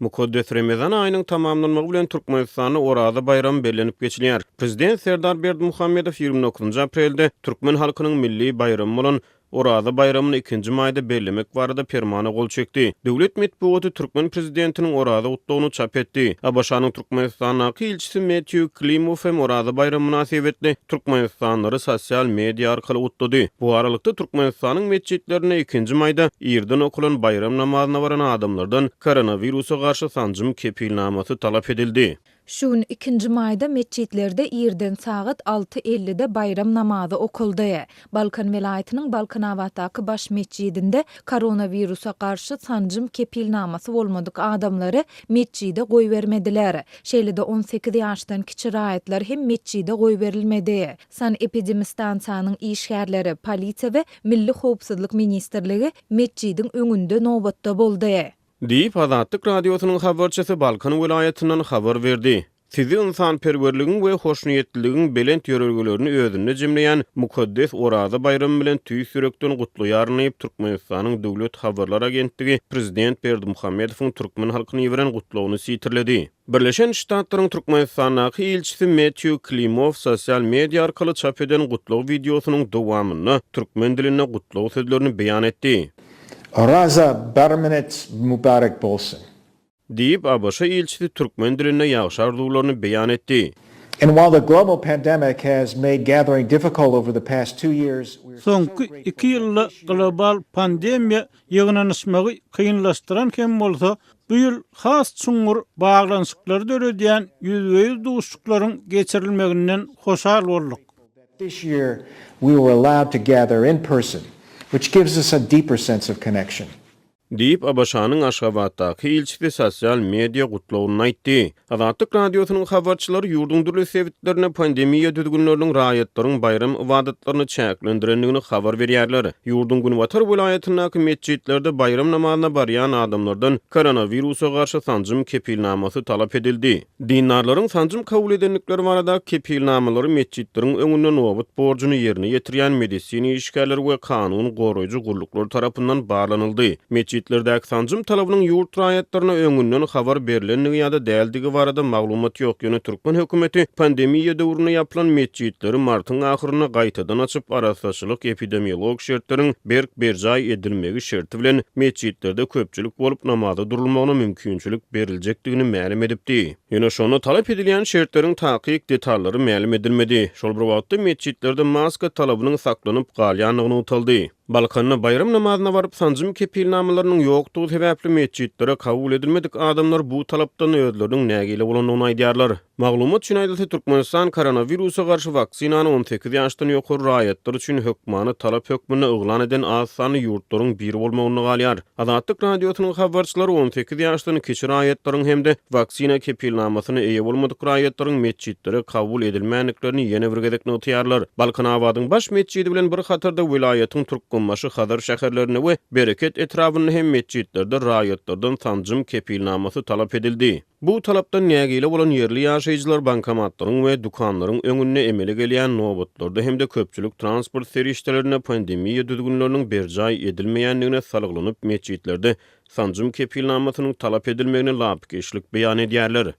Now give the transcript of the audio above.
Mukaddes Remezan aýynyň tamamlanmagy bilen Türkmenistanda Oraza baýramy bellenip geçilýär. Prezident Serdar Berdimuhamedow 29 aprelde türkmen halkynyň milli baýramy bolan Oraza baýramyny ikinji maýda bellemek barada Permana gol çekdi. Döwlet metbugaty türkmen prezidentiniň Oraza gutlagyny çap etdi. ABŞ-nyň Türkmenistandaky ilçisi Metýu Klimow hem Oraza baýramy mynasybetli türkmenistanlylary sosial media arkaly gutlady. Bu aralykda, Türkmenistanyň metjitlerinde ikinji maýda irden okalan baýram namazyna baran adamlardan koronawirusa garşy sanjym kepilnamasy talap edildi. Şu gün, ikinji maýda metjitlerde irden sagat alty ellide baýram namazy okaldy. Balkan welaýatynyň Balkanabatdaky baş metjidinde koronawirusa garşy sanjym kepilnamasy bolmadyk adamlary metjide goýbermediler. Şeýle-de 18 ýaşdan kiçi raýatlar hem metjide goýberilmedi. Sanepidemistansiýanyň işgärleri, polisiýa we Milli howpsuzlyk ministrligi metjidiň öňünde nobatda boldy. Diýip, Azatlyk Radiosynyň habarçysy Balkan welaýatyndan habar berdi. Sizi ynsanperwerligiň we hoşniýetliligiň belent ýörelgelerini özünde jemleýän mukaddes Oraza baýramy bilen tüýs ýürekden gutlaýaryn diýip, Türkmenistanyň Döwlet habarlar agentligi prezident Berdimuhamedowyň türkmen halkyna iberen gutlagyny sitirledi. Birleşen Ştatlaryň Türkmenistandaky ilçisi Metýu Klimow sosial media arkaly çap eden gutlag wideosynyň dowamynda türkmen dilinde gutlag sözlerini beýan etdi. Oraza baramynyz mübarek bolsun! Diýip, ABŞ ilçisi türkmen dilinde ýagşy arzuwlaryny beýan etdi. And while the global pandemic has made gathering difficult over the past two years, we are so Soňky grateful iki that ýylda this year global pandemiýa ýygnanyşmagy kynlaşdyran hem bolsa, bu ýyl has çuňňur baglanyşyklary döredýän ýüzbe-ýüz duşuşyklaryň geçirilmeginden hoşal bolduk. that this year we were allowed to gather in person, which gives us a deeper sense of connection. Diýip, ABŞ-nyň Aşgabatdaky ilçisi sosial media gutlagynda aýtdy. Azatlyk Radiosynyň habarçylary ýurduň dürli sebitlerinde pandemiýa düzgünleriniň raýatlaryň baýram ybadatlaryny çäklendirendigini habar berýärler. Ýurduň günbatar welaýatyndaky metjitlerde baýram namazyna barýan adamlardan koronawirusa garşy sanjym kepilnamasy talap edildi. Dindarlaryň sanjym kabul edendikleri baradaky kepilnamalary metjitleriň öňünde nobat borjuny ýerine ýetirýän medisina işgärleri we kanun goraýjy gulluklar tarapyndan barlanyldy. Metjitlerdäki sanjym talabynyň ýurt raýatlaryna öňünden habar berlendigi ýa-da däldigi barada maglumat ýok, ýöne türkmen hökümeti pandemiýa döwründe ýapylan metjitleri martyň ahyrynda gaýtadan açyp, arassaçylyk-epidemiologik şertleriň berk berjaý edilmegi şerti bilen metjitlerde köpçülik bolup namaza durulmagyna mümkinçilik beriljekdigini mälim edipdi. Ýöne şonda talap edilýän şertleriň takyk detallary mälim edilmedi. Şol bir wagtda, metjitlerde maska talabynyň saklanyp galýandygy nygtaldy. Balkanda baýram namazyna baryp, sanjym kepilnamalarynyň ýokdugy sebäpli metjitlere kabul edilmedik adamlar bu talapdan özleriniň nägile bolandygyny aýdýarlar. Maglumat üçin aýdylsa, Türkmenistan koronawirusa garşy waksinany 18 ýaşdan ýokary raýatlar üçin hökmany talap hökmünde yglan eden az sanly ýurtlaryň biri bolmagynda galýar. Azatlyk Radiosynyň habarçylary 18 ýaşdan kiçi raýatlaryň hem-de waksina kepilnamasyna eýe bolmadyk raýatlaryň metjitlere kabul edilmändiklerini ýene bir gezek nygtaýarlar. Balkanabadyň baş metjidi bilen bir hatarda welaýatyň Türkmenbaşy, Hazar şäherlerinde we Bereket etrabynda hem metjitlerde raýatlardan sanjym kepilnamasy talap edildi. Bu talapdan nägile bolan ýerli ýaşaýjylar bankomatlaryň we dükanlaryň öňünde emele gelýän nobatlarda hem-de köpçülik transport serişdelerinde pandemiýa düzgünleriniň berjaý edilmeýändigine salgylanyp, metjitlerde sanjym kepilnamasynyň talap edilmegine lapykeçlik beýan edýärler.